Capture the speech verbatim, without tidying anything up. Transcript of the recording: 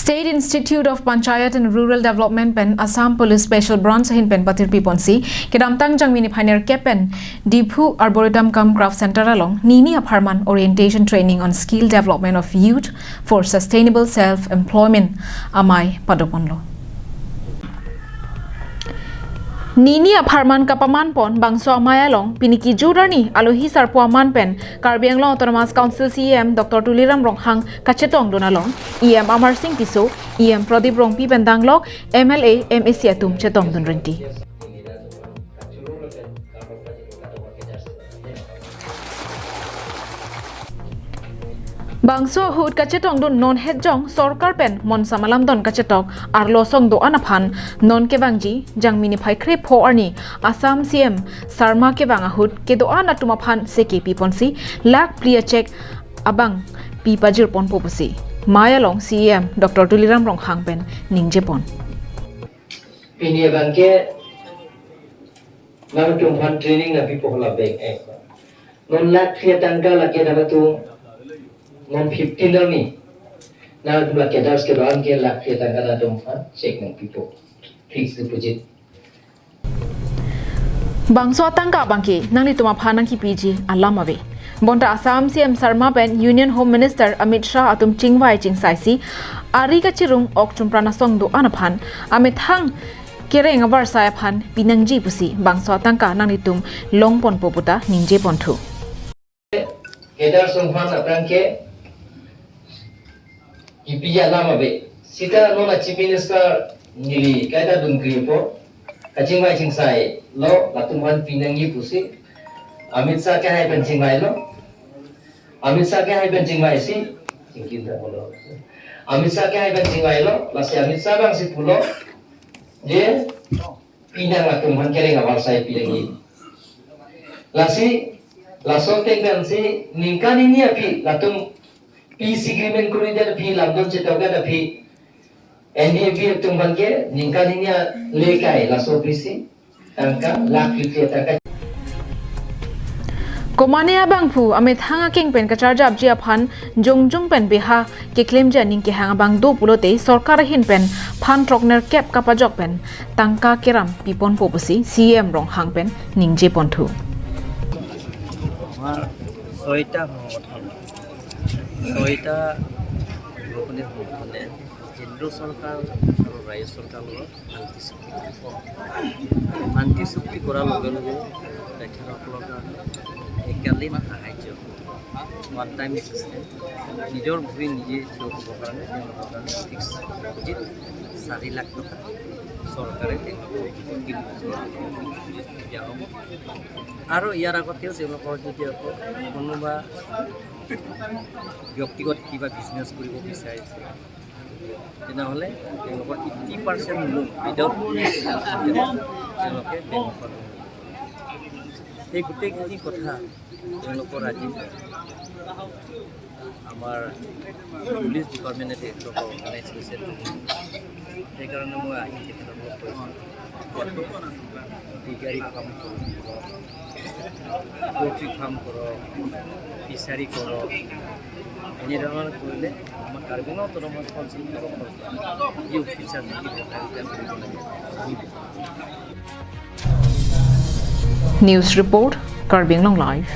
State Institute of Panchayat and Rural Development pen Assam Police Special Branch ahin pen patirpi ponsi, kedamtang Jangmi niphai nerkep pen Diphu Arboretum cum Craft Center along nini apharman Orientation Training on Skill Development of Youth for Sustainable Self-Employment amei padoponlo. Nini apharman kapaman pon bangso amei along pini kejut arni alohi sarpo aman pen Karbi Anglong Autonomous Council C E M Doctor Tuliram Ronghang kachetongdun along E M Amarsing Tisso, E M Pradip Rongpi pen danglok M L A, M A C atum chetongdun rinti. Bangso ahut kachetongdun non hetjong sorkar pen monsam alamdon kachetok arlo asong do-an aphan non kevangji Jangmi niphai krepho arni Assam C M Sarma kevang ahut kedo-an atum aphan seke piponsi lakh phli a cheque abang pi pajirponpo pusi amei along C E M Doctor Tuliram Ronghang pen ningjepon. Pini abangke nangtum aphan training nangpipo hala bank eh. Non lakh phli atangka lake nangtum non fifteen arni. Nangtum la cadres kedo-an ke lakh phli atangka nangtum aphan cheque nangpipo. Fixed deposit. Bangso atangka abangke nanglitum aphan nangkipiji alam ave. Bonta Assam C M Sarma pen Union Home Minister Amit Shah atum chingvai chingsaisi ari kachirung ok chumpran asong do-an aphan amethang kereng avarsai aphan pinangji pusi bangso atangka nanglitum longponpo puta ningjeponthu. Cadres atum aphan atangka kipiji alam ave. Sita non a Chief Minister neli kaita dun kri apot kachingvai chingsailo, latum aphan pinangji pusi Amit Shah kehai pen chingvailo. Amit Shah kehai pen chingvaisi, chingkim ta bolo. Amit Shah kehai pen chingvailo, lasi Amit Shah abangsi pulo, je pinang latum aphan kereng avarsai pinangji. Lasi, laso ateng pensi ningkan hini aphi latum peace agreement kori det aphi, lamdon chetok det aphi, N D A P atum aphan ke ningkan hini alekai laso aphi si tangka lakh phli atangka. Komane abangphu amethang akeng pen kacharjapji aphan jongjung pen beha keklemji aning kehang abang do pulote sorkar ahin pen phan throk nerkep kapajok pen tangka keram piponpo pusi C E M Ronghang pen ningjeponthu. ছয়টা সংগঠন, ছয়টা সংগঠনে কেন্দ্ৰ চৰকাৰ আৰু ৰাজ্য চৰকাৰৰ শান্তি চুক্তি, শান্তি চুক্তি কৰাৰ লগে লগে তেখেতসকলৰ কাৰণে এককালীন সাহায্য, ওৱান টাইম এচিষ্টেণ্ট, নিজৰ ভৰিত নিজে থিয় হ'বৰ কাৰণে তেওঁলোকৰ কাৰণে ফিক্স ডিপজিট চাৰি লাখ টকা চৰকাৰে তেওঁলোকক দিয়া হ'ব। আৰু ইয়াৰ আগতেও তেওঁলোকৰ যদি আকৌ কোনোবা ব্যক্তিগত কিবা বিজনেছ কৰিব বিচাৰিছে, তেনেহ'লে তেওঁলোকৰ এইটি পাৰ্চেণ্ট লোন উইদাউট তেওঁলোকে বেংকৰ লোন। এই গোটেইখিনি কথা তেওঁলোকৰ আজি আমাৰ পুলিচ ডিপাৰ্টমেণ্টে তেওঁলোকক অৰ্গেনাইজ কৰিছে। সেইকাৰণে মই আহি তেখেতসকলক কৈছোঁ, ফিচাৰী ফাৰ্ম কৰক, পলট্ৰি ফাৰ্ম কৰক, ফিচাৰী কৰক। এনেধৰণৰ কৰিলে আমাৰ কাৰ্বি আংলং অট'নমাছ কাউন্সিল তৰফৰ পৰা যি অফিচাৰ থাকিব, তেওঁলোকে কৰিব লাগে। News report, Karbi Anglong Live.